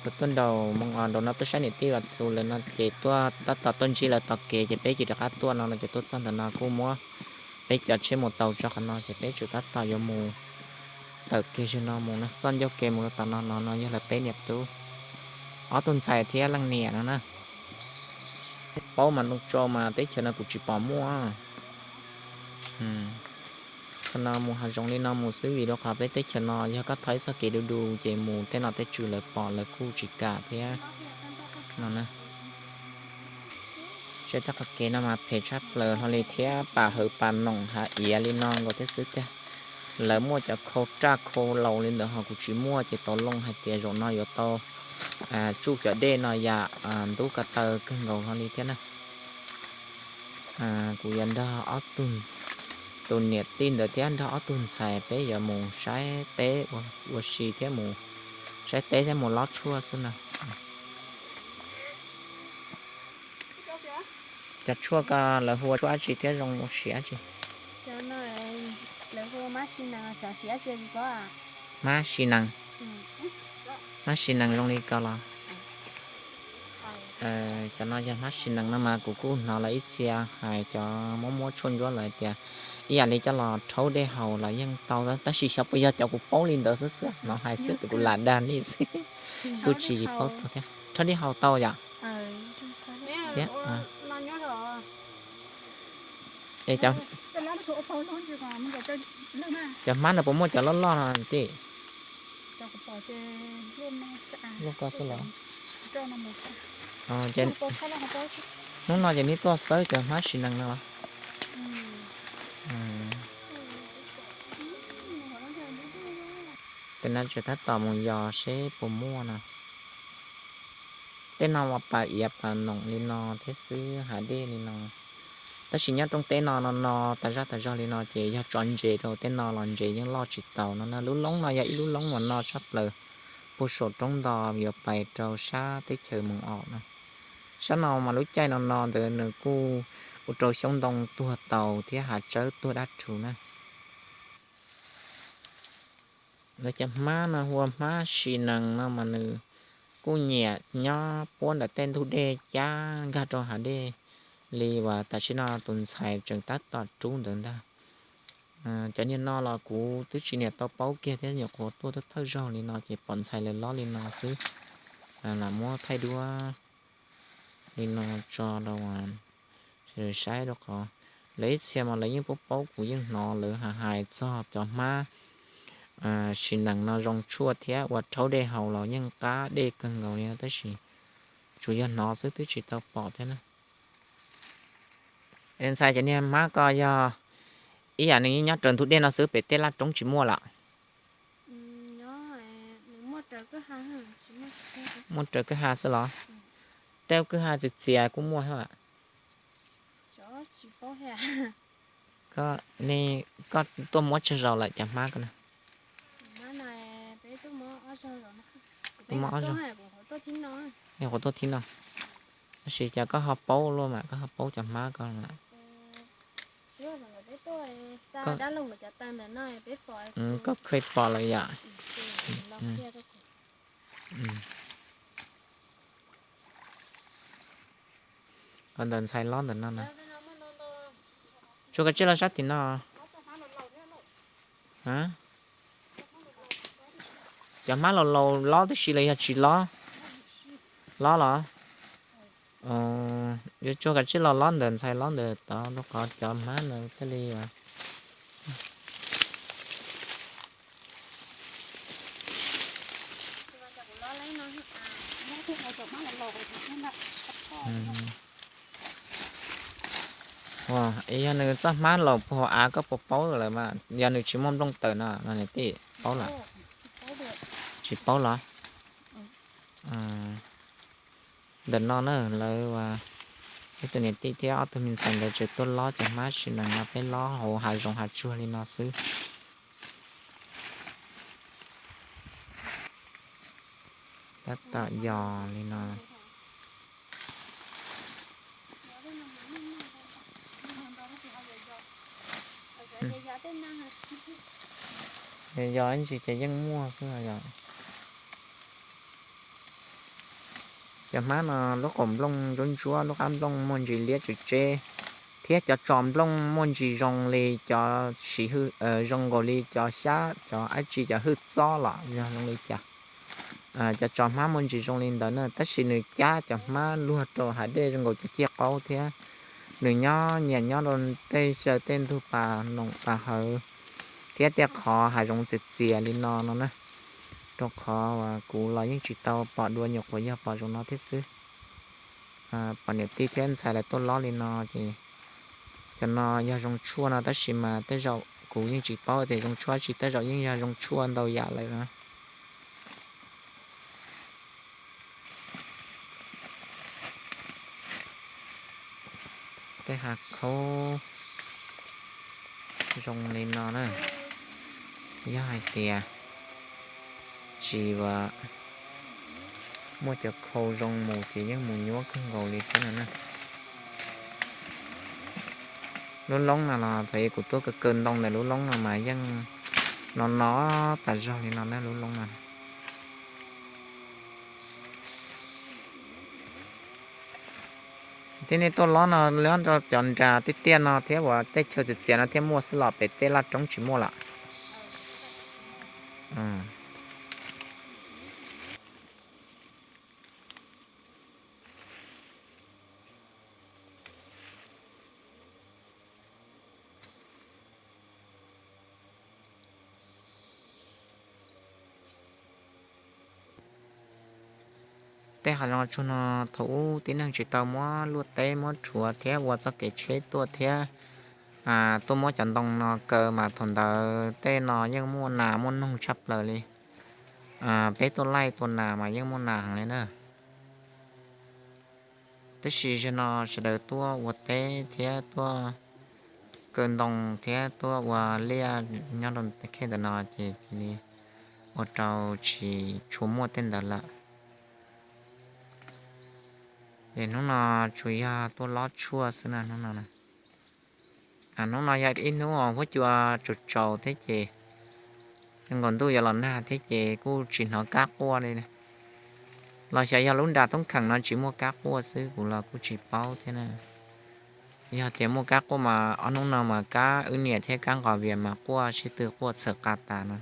Kuv tuaj nraum Moos Os nraum no tuaj saib niam tij Vam Xus lawv no ces tuaj tab tom tuaj ntsib lawv tom kev ces peb cia rov qab tuaj no no ces tuaj txog ntawm no kuj muab peb cov tsheb mus taus tso qhov no ces peb tseem tab tom yuav mus tawm kiag zog no mus no, txoj ncauj kev mus rau tom no no no yog lawv peb niam tub, ob tug ntxhais thiab leej niam no na. Paub mas noo tsau mas teb chaws no kuv tsis pom muaj. Qhov no mus hav zoov li no mus xwb vim rau qhov peb teb chaws no yog koj thov ib txoj kev du du ces mus tej nom tej tswv lawv pom lawv kuj tsis kam thiab no na. Seb tej qhov kev no mas phem tshaj plaws hlo li thiab pas hawv pas noom hav iav li no nkaus thiab xwb tiag. Lawv muaj cov khau raj khau laus li ntawd ho kuv tsis muaj ces tau loo hais tias zaum no yuav tau tsuj cov dej no yam ntub ko taw kawg nkaus hlo li thiab na. Kuv yuav nrog ob tug, tus niam tij ntawd thiab nrog ob tug ntxhais peb yuav mus saib teb ua si thiab mus saib teb thiab mus lob tshuaj xwb na. Cov tshuaj ko lawv hu ua tshuaj dab tsi thiab zoo ua si dab tsi? Hmab si nees, hmab si nees zoo li ko los? Cov no yog hmab si nees no mas kuv kuj hnov lawv ib txhia hais cov muab muab tshuaj ntsuab lawv tias ib yam li coj los rhaub dej haus los yeej tau tab sis xyov puas yog cov kuv paub li ntawd xwb xwb no hais xwb kuv lam dag nej xwb. Kuj tsis paub tau thiab. Rhaub dej haus tau yom? Cov hmab no puas muaj cov loj loj no tij? Loj ko xwb los? Hnub no ces nej tuaj xawb cov hmab si nees no los? Tej no tseem tab tom mus yos seb puas muaj no. Tej no mas pas iav pas noom li no thiab xwb hav dej li no. Tab sis nyob rooj teb no no no tas zaj tas zog li no ces yog tso ntses rau tej no los ntses yeej loj tsis taus no na. Lub loob no yog ib lub loob uas no tshaj plaws puag saum roob nto yuav pais rau sab teb chaws Moos Os no. Sab no mas lub caij no no ntawd nws kuj ua rau xyoob ntoo tuag taus thiab hav tsawb tuag dab rhuv na. Lawv cov hmab no hu ua hmab si nees no mas nws kuj nyiam nyob puab ntawm tej ntug dej cab nkag rau hav dej li uas tam sim no tus ntxhais tseem tab tom rub ntawd ntag. Cov niag no los kuv twb tsis niam tau paub kiag thiab nyuam qhuav tuaj thawj zaug li no ces pom ntxhais lawv lob li no xwb, lam muab thaij duab li no tso rau sawv daws saib rau qhov lawv ib txhia mas lawv yeej paub paub, kuv yeej hnov lawv hais hais txog cov hmab si nees no zoo tshuaj thiab ua rhaub dej haus los yeej qab dej kawg nkaus li no tab sis tsuas yog hnov xwb twb tsis tau pom thiab na. Ntxhais, cov niag hmab ko yog ib yam nws nyob raws ntug dej no xwb pem tej laj roob tsis muaj lawm? Muaj raws kwj ha xwb los? Tej kwj ha txias txias kuj muaj thiab. Koj tuaj muab tsawg zaus lawm cov hmab ko na? Tuaj muab ob zaug, qhuav tuaj thib no. Tab sis cas koj ho paub luaj mas koj ho paub cov hmab ko mas. Koj kheev pom lawm yom? Qhov ntawm ntxhais lob ntawm no na. Tsuas kav tsij los sab tim no. Cov hmab laus laus lob tib si los yog tsis lob? Lob los? Yuav tsuas kav tsij los lob ntawm ntxhais lob ntawm tod rau qhov cov hmab no thiaj li Yog nws txoj hmab laus puag hauv av koj puas paub lawm mas yog nws tsis muaj nplooj tawm no no niam tij paub lawm? Tsis paub los? Ntawm no na lawv ib tug niam tij thiab ob tug me ntxhais ntawd tseem tuaj lob cov hmab si nees no, peb lob hauv hav zoov hav tsuag li no xwb. Tab tom yos li no. Yos ib ntsis ces yeej muaj xwb os. Cov hmab no lub qaum nplooj ntsuab ntsuab, lub qab nplooj muaj ntsis liab tsw tseb, thiab cov tso nplooj muaj ntsis zoo li cov siv hwj, zoo nkaus li cov xyab cov dab tsi cov hwj txob los yog zoo li cas. Cov tso hmab muaj ntsis zoo li ntawd na, tab sis nws cab cov hmab luag rau hav dej zoo nkaus cov ciaj qaub thiab. Nws nyob nyias nyob rau tej xyaw tej ntug pas noom pas hawv thiab tej qhov hav zoov txias txias li no no na. Rau qhov uas kuv los yeej tsis tau pom dua, nyuam qhuav yog pom zaum no thiab xwb. Pom niam tij thiab ntxhais lawv tuaj lob li no ces cov no yog zoo tshuaj no, tab sis mas tej zaum kuv yeej tsis paub tias zoo tshuaj tsis, tej zaum yeej yog zoo tshuaj ntau yam lawm na. Tej hav khaub zoo li no na, yog hais tias tsis muaj cov khau zoo mus ces yeej mus nyuab kawg nkaus li thiab no na. Lub loob no los thaum kuv tuaj kaw kaw ntoo ntawm lub loob no mas yeej no no tas zog li no na lub loob no. Thiab nej tuaj lob no, lob rau cov nras tiaj tiaj no thiab uas tej chaw txias txias no thiaj muaj xwb los pem tej laj roob tsis muaj lawm. Tej hav zoov tsuag no thaum ub tib neeg tsis tau muab luaj teb muab rhuav thiab ua txoj kev tsheb tuaj thiab tuaj muab cov ntoo no kaw mas thaum ntawd tej no yeej muaj nas muaj noog tshaj plaws li. Peb tuaj laij tua nas mas yeej muaj nas heev li na. Tab sis zaum no sawv daws tuaj ua teb thiab tuaj kaw ntoo thiab tuaj ua liaj nyob rau khej ntawm no ces cia li ua rau tsis tshua muaj tej ntawd lawm. Ces hnub no tsuas yog tuaj lob tshuaj xwb na hnub no. Hnub no yog ib hnub huab cua tsaus tsaus thiab ces zoo nkaus ntuj yuav los nag thiab ces kuj tsis hnov kab quaj li. Los xyov yog lub nras toob kheem no tsis muaj kab quaj xwb, kuv los kuj tsis paub thiab na. Yog tias muaj kab quaj mas ob hnub no mas kab wb niam thiab kab nqos vias mas quaj sib tw quaj txhawm qa tas no.